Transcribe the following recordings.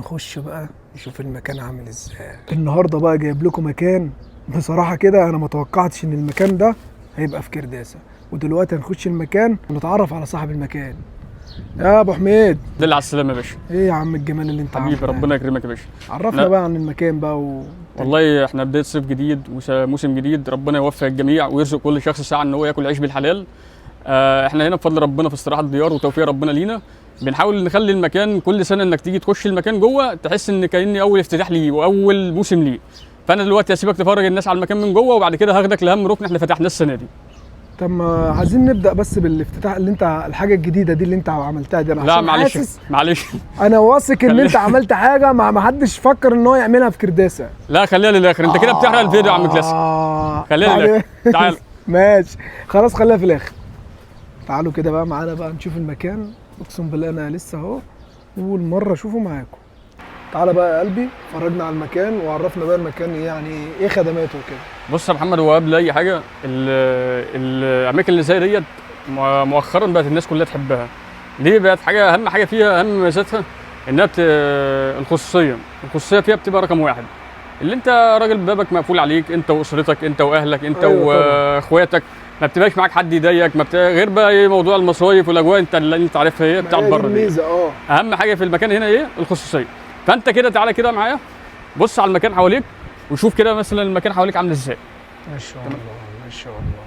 نخش بقى نشوف المكان عامل ازاي. النهارده بقى جايب لكم مكان بصراحة كده انا ما توقعتش ان المكان ده هيبقى في كرداسه، ودلوقتي هنخش المكان ونتعرف على صاحب المكان. يا ابو حميد، دل على السلامة يا باشا. ايه يا عم الجمال اللي انت حبيبي عامله ده؟ ربنا يكرمك يا باشا. عرفنا لا. بقى عن المكان بقى والله احنا بداية صيف جديد وموسم جديد، ربنا يوفق الجميع ويرزق كل شخص ساعة ان هو ياكل عيش بالحلال. احنا هنا بفضل ربنا في استراحة الديار وتوفيق ربنا لينا بنحاول نخلي المكان كل سنة انك تيجي تخش المكان جوه تحس ان كاني اول افتتاح ليه واول موسم ليه. فانا دلوقتي هسيبك تفرج الناس على المكان من جوه، وبعد كده هاخدك لاهم ركن احنا فتحناه السنة دي. طب ما عايزين نبدا بس بالافتتاح اللي انت الحاجة الجديدة دي اللي انت عملتها دي. انا لا عشان معلش حاسس معلش انا واثق ان خلي- انت عملت حاجة ما حدش فكر ان هو يعملها في كرداسه. لا خليها للاخر، انت كده بتحرق الفيديو يا عم كلاسيك. خليها بعدين- للاخر، تعال. ماشي خلاص خليها في الاخر. تعالوا كده بقى معانا بقى نشوف المكان. اقسم بالله انا لسه اهو اول مرة اشوفه معاكم. تعالى بقى يا قلبي فرجنا على المكان وعرفنا بقى المكان يعني ايه خدماته وكده. بص يا محمد، هو قبل اي حاجة الاماكن اللي زي ديت مؤخرا بقت الناس كلها تحبها. ليه بقت حاجة؟ اهم حاجة فيها، اهم مميزاتها انها الخصوصية. الخصوصية فيها بتبقى رقم واحد. اللي انت راجل بابك مقفول عليك، انت واسرتك، انت واهلك، انت أيوة طبعا. واخواتك، ما بتبقاش معاك حد يضايقك، ما غير بقى ايه موضوع المصايف والاجواء انت اللي انت عارفها ايه بتاعت هي دي بره دي. الميزة. اهم حاجة في المكان هنا ايه؟ الخصوصية. فانت كده تعالى كده معايا، بص على المكان حواليك وشوف كده مثلا المكان حواليك عامل ازاي. ما شاء الله ما شاء الله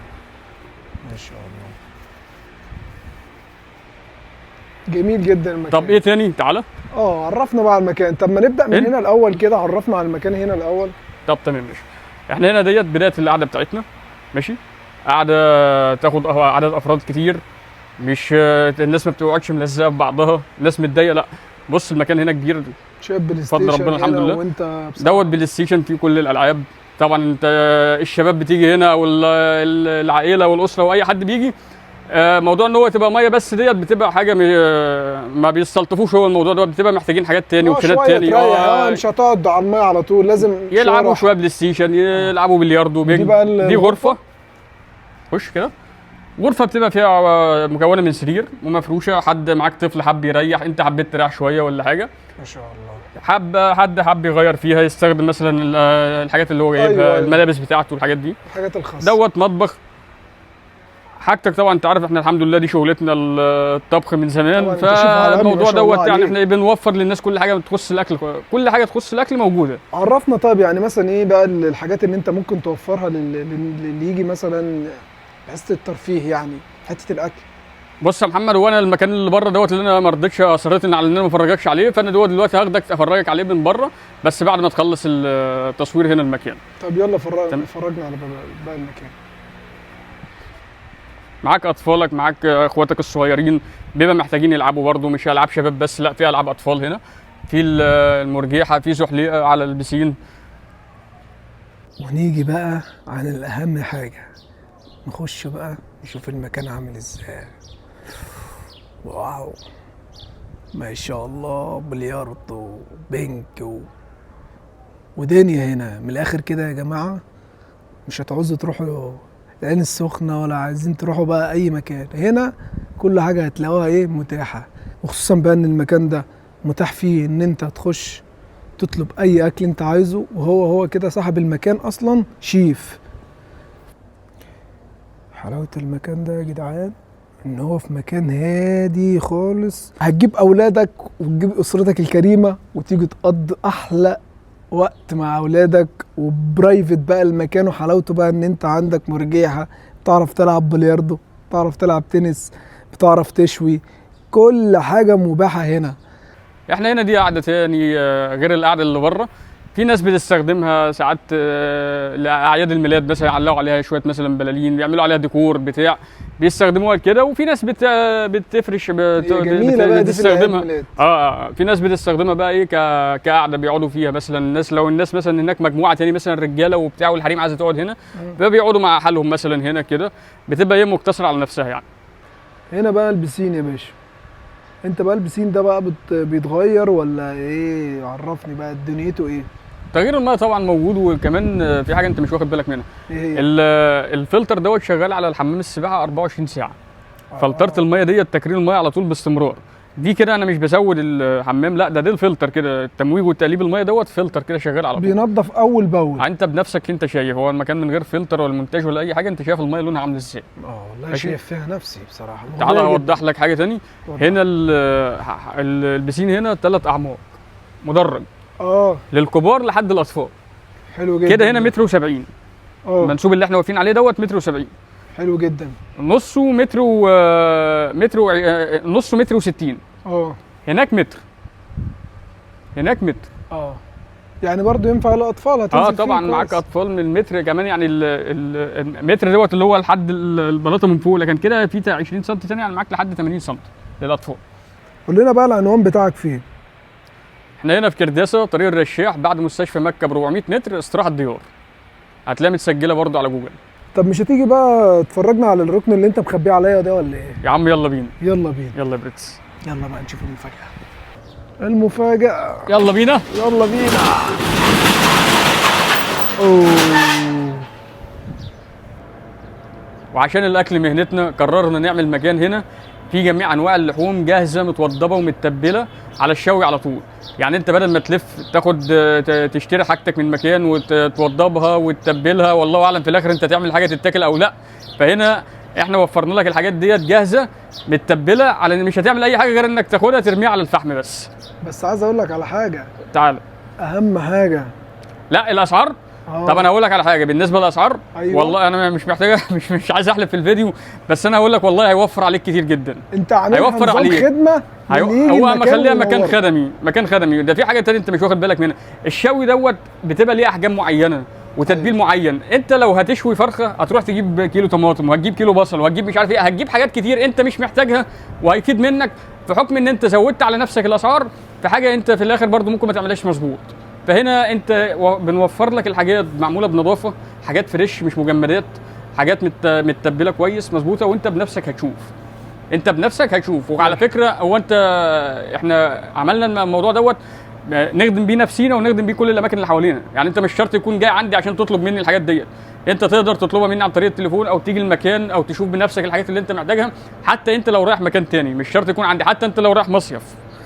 ما شاء الله، جميل جدا المكان. طب ايه تاني؟ تعالى. عرفنا بقى على المكان. طب ما نبدا من إيه؟ هنا الاول كده، عرفنا على المكان هنا الاول. طب تمام ماشي. احنا هنا ديت بداية القعدة بتاعتنا، ماشي. قاعدة تاخد عدد افراد كتير، مش الناس ما بتقعدش ملزقه في بعضها، الناس متضايقة، لا. بص المكان هنا كبير شايف بلاي بفضل ستيشن ربنا الحمد هنا لله. وانت بصراحة دوت بلاي ستيشن فيه كل الالعاب. طبعا انت الشباب بتيجي هنا والعائلة والاسرة واي حد بيجي، موضوع ان هو تبقى مية بس ديت بتبقى حاجة ما بيستلطفوش هو الموضوع دوت، بتبقى محتاجين حاجات تاني وبشنات شوية تاني. تريح. مش هتقعد على المية على طول، لازم يلعبوا راحة. شوية بلاي ستيشن، يلعبوا بلياردو، دي بينج. بقى دي غرفة، خش كده. غرفة بتبقى فيها مكونة من سرير ومفروشه، حد معاك طفل حب يريح، انت حبيت تريح شوية ولا حاجة، ما شاء الله. حد حب يغير فيها، يستخدم مثلا الحاجات اللي هو جايبها، أيوة. الملابس بتاعته والحاجات دي. الحاجات الخاصة. دوت مطبخ حاجتك. طبعا انت عارف احنا الحمد لله دي شغلتنا الطبخ من زمان، طبعاً انت شيف عالمي ما فالموضوع شاء الله دوت يعني عليك. احنا ايه بنوفر للناس كل حاجة تخص الاكل، كل حاجة تخص الاكل موجودة. عرفنا طيب يعني مثلا ايه بقى الحاجات اللي انت ممكن توفرها للي يجي مثلا حتة الترفيه، يعني حتة الاكل. بص يا محمد، هو انا المكان اللي بره دوت اللي انا ما رضيتش اصريت ان على ان انا ما افرجكش عليه، فانا دوت دلوقتي هاخدك افرجك عليه من بره، بس بعد ما تخلص التصوير هنا المكان. طب يلا تمام. فرجنا على بقى المكان. معاك اطفالك، معاك اخواتك الصغيرين، بيبقى محتاجين يلعبوا برضه، مش العاب شباب بس، لا في العاب اطفال هنا، في المرجيحه، في زحليقه على البسين. ونيجي بقى عن الأهم حاجة، نخش بقى نشوف المكان عامل ازاي. واو ما شاء الله، بلياردو وبنك ودنيا هنا من الآخر كده يا جماعة. مش هتعوزوا تروحوا العين السخنة ولا عايزين تروحوا بقى أي مكان، هنا كل حاجة هتلاقوها ايه متاحة. وخصوصا بقى إن المكان ده متاح فيه إن أنت تخش تطلب اي اكل انت عايزه، وهو هو كده صاحب المكان اصلا شيف. حلاوة المكان ده يا جدعان ان هو في مكان هادي خالص، هتجيب اولادك وتجيب اسرتك الكريمة وتيجي تقضي احلى وقت مع اولادك، و private بقى المكان. وحلاوته بقى ان انت عندك مرجيحة، بتعرف تلعب بلياردو، بتعرف تلعب تنس، بتعرف تشوي، كل حاجة مباحة هنا. احنا هنا دي قعدة تاني غير القعدة اللي بره، في ناس بتستخدمها ساعات لاعياد الميلاد مثلا، يعلقوا عليها شوية مثلا بلالين، بيعملوا عليها ديكور بتاع، بيستخدموها كده. وفي ناس بتفرش هي جميلة بقى دي في الأعياد بتستخدمها. الميلاد. في ناس بتستخدمها بقى ايه كقعده بيقعدوا فيها مثلا. الناس لو الناس مثلا هناك مجموعة تاني مثلا رجاله وبتاع والحريم عايزه تقعد هنا، فبيقعدوا مع حالهم مثلا هنا كده، بتبقى ايه مقتصرة على نفسها يعني. هنا بقى البسين يا باشا. انت بقى البسين ده بقى بيتغير ولا ايه؟ عرفني بقى دنيته ايه. تغيير المية طبعا موجود، وكمان في حاجة انت مش واخد بالك منها. ايه هي؟ الفلتر دوت شغال على الحمام السباحة 24 ساعة. فلترة المية ديت تكرير المية على طول باستمرار. دي كده انا مش بزود الحمام، لا ده الفلتر كده، التمويج والتقليب المية دوت فلتر كده شغال على طول. بينظف اول باول. انت بنفسك انت شايف هو المكان من غير فلتر ولا مونتاج ولا اي حاجة، انت شايف المية لونها عامل ازاي. والله ماشي. شايف فيها نفسي بصراحة. تعالى مغرية اوضح لك حاجة تاني. جداً. هنا البسين هنا 3 اعماق مدرج. للكبار لحد الاطفال. حلو جدا. كده هنا متر و70. المنسوب اللي احنا واقفين عليه دوت متر و70. حلو جدا. نصه متر و متر و نصه متر و60. هناك متر، هناك متر. يعني برضو ينفع للاطفال، هتنزل فيه طبعا معاك كويس. اطفال من المتر كمان، يعني المتر دوت اللي هو لحد البلاطه من فوق، لكن كده في 20 سم تاني، يعني معاك لحد 80 سم للاطفال. قول لنا بقى العنوان بتاعك فين؟ احنا هنا في كرداسه، طريق الرشاح، بعد مستشفى مكة ب 400 متر، استراحة ديار. هتلاقيها متسجله برضو على جوجل. طب مش هتيجي بقى تفرجنا على الركن اللي انت مخبيه عليا ده ولا ايه؟ يا عم يلا بينا. يلا بينا. يلا يا بريتس. يلا بقى نشوف المفاجأة. المفاجأة. يلا بينا. يلا بينا. اوه. وعشان الاكل مهنتنا قررنا نعمل مكان هنا في جميع انواع اللحوم جاهزة متوضبه ومتبله على الشوي على طول. يعني انت بدل ما تلف تاخد تشتري حاجتك من مكان وتوضبها وتتبلها، والله اعلم في الاخر انت تعمل حاجة تتاكل او لا، فهنا احنا وفرنا لك الحاجات ديت جاهزة متبله، على ان مش هتعمل اي حاجة غير انك تاخدها ترميها على الفحم بس. بس عايز اقول لك على حاجة. تعالى. اهم حاجة. لا الاسعار. طب انا هقول لك على حاجة بالنسبة للاسعار. أيوة. والله انا مش محتاج مش عايز احلف في الفيديو، بس انا هقول لك والله هيوفر عليك كتير جدا. انت عاملها هيوفر نظام عليك. خدمة. هو مخليها مكان خدمي، مكان خدمي. ده في حاجة تانية انت مش واخد بالك منها، الشوي دوت بتبقى ليه احجام معينة وتتبيل معين. انت لو هتشوي فرخة هتروح تجيب كيلو طماطم، وهتجيب كيلو بصل، وهتجيب مش عارف ايه، هتجيب حاجات كتير انت مش محتاجها، وهيفيد منك في حكم ان انت زودت على نفسك الاسعار في حاجة انت في الاخر برضو ممكن ما تعملهاش مظبوط. فهنا انت بنوفر لك الحاجات معمولة بنظافه، حاجات fresh مش مجمدات، حاجات متبله كويس مظبوطة، وانت بنفسك هتشوف. انت بنفسك هتشوف. وعلى فكرة هو انت احنا عملنا الموضوع دوت نخدم بيه نفسينا ونخدم بيه كل الاماكن اللي حوالينا. يعني انت مش شرط يكون جاي عندي عشان تطلب مني الحاجات ديت، انت تقدر تطلبها مني عن طريق التليفون، او تيجي المكان، او تشوف بنفسك الحاجات اللي انت محتاجها. حتى انت لو رايح مكان تاني مش شرط يكون عندي، حتى انت لو رايح مصيف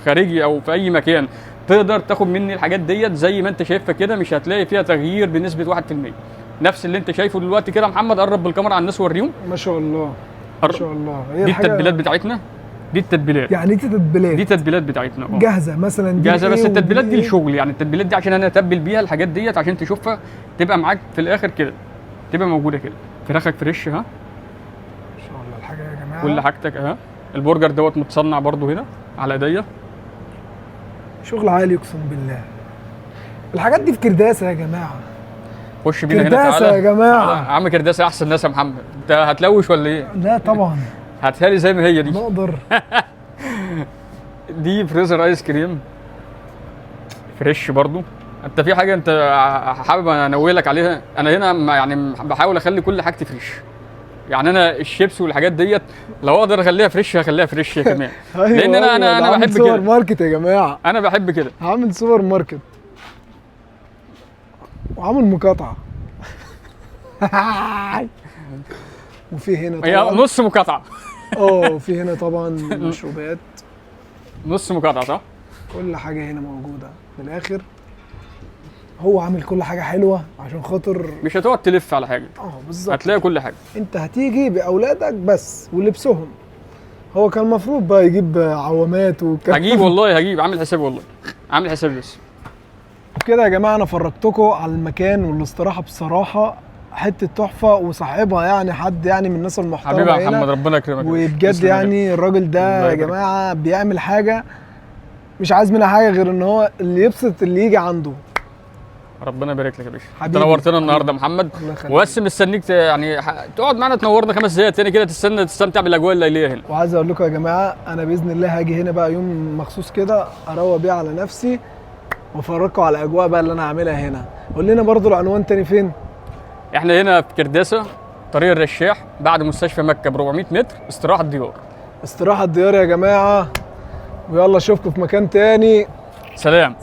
خارجي او في اي مكان تقدر تاخد مني الحاجات ديت زي ما انت شايفها كده، مش هتلاقي فيها تغيير بنسبة 1%. نفس اللي انت شايفه دلوقتي كده. محمد قرب بالكاميرا على الناس وريهم. ما شاء الله ما شاء الله. هي دي التتبيلات بتاعتنا، دي التتبيلات. يعني دي تتبيلات، دي تتبيلات بتاعتنا جاهزة مثلا، دي جاهزة. بس التتبيلات دي الشغل، يعني التتبيلات دي عشان انا اتبل بيها الحاجات ديت عشان تشوفها تبقى معاك في الاخر كده، تبقى موجودة كده. فراخك fresh، ها ما شاء الله الحاجة يا جماعة، كل حاجتك اهي. البرجر دوت متصنع برضو هنا على ايديا، شغل عالي اقسم بالله. الحاجات دي في كرداسه يا جماعة. خش بينا هنا، كرداسه تعالى يا جماعة. يا عم كرداسه احسن ناس يا محمد. انت هتلوش ولا ايه؟ لا طبعا هاتها زي ما هي دي. نقدر. دي فريزر ايس كريم fresh برضو. انت في حاجة انت حابب انوه لك عليها؟ انا هنا يعني بحاول اخلي كل حاجتي fresh. يعني انا الشيبس والحاجات ديت لو اقدر اخليها fresh هخليها fresh يا كمان. أيوة لان انا انا انا بحب كده. سوبر ماركت يا جماعة، انا بحب كده. عامل سوبر ماركت وعامل مقاطعه. وفي هنا طبعا نص مقاطعه. وفي هنا طبعا مشروبات، نص مقاطعه صح؟ كل حاجة هنا موجودة. من الاخر هو عامل كل حاجة حلوة عشان خاطر مش هتقعد تلف على حاجة. بالظبط، هتلاقي كل حاجة. انت هتيجي باولادك بس ولبسهم. هو كان المفروض بقى يجيب عوامات وكلام. هجيب والله، هجيب، عامل حسابي والله، عامل حسابي بس. وبكده يا جماعة انا فرجتكم على المكان والاستراحه، بصراحة حتة تحفة، وصاحبها يعني حد يعني من الناس المحترمة. حبيبي يا محمد، ربنا يكرمك. وبجد يعني الراجل ده يا جماعة بيعمل حاجة مش عايز منها حاجة غير ان هو اللي يبسط اللي يجي عنده. ربنا يبارك لك يا باشا، انت نورتنا النهارده يا محمد. وبس مستنيك يعني تقعد معانا تنورنا 5 دقايق تاني كده، تستنى تستمتع بالاجواء الليلية هنا. وعايز اقول لكم يا جماعة انا باذن الله هاجي هنا بقى يوم مخصوص كده اروق بيه على نفسي وافرجكم على الاجواء بقى اللي انا هعملها هنا. قول لنا برضو العنوان تاني فين؟ احنا هنا في كرداسه، طريق الرشاح، بعد مستشفى مكة ب 400 متر، استراحة ديار. استراحة ديار يا جماعة، ويلا اشوفكم في مكان تاني. سلام.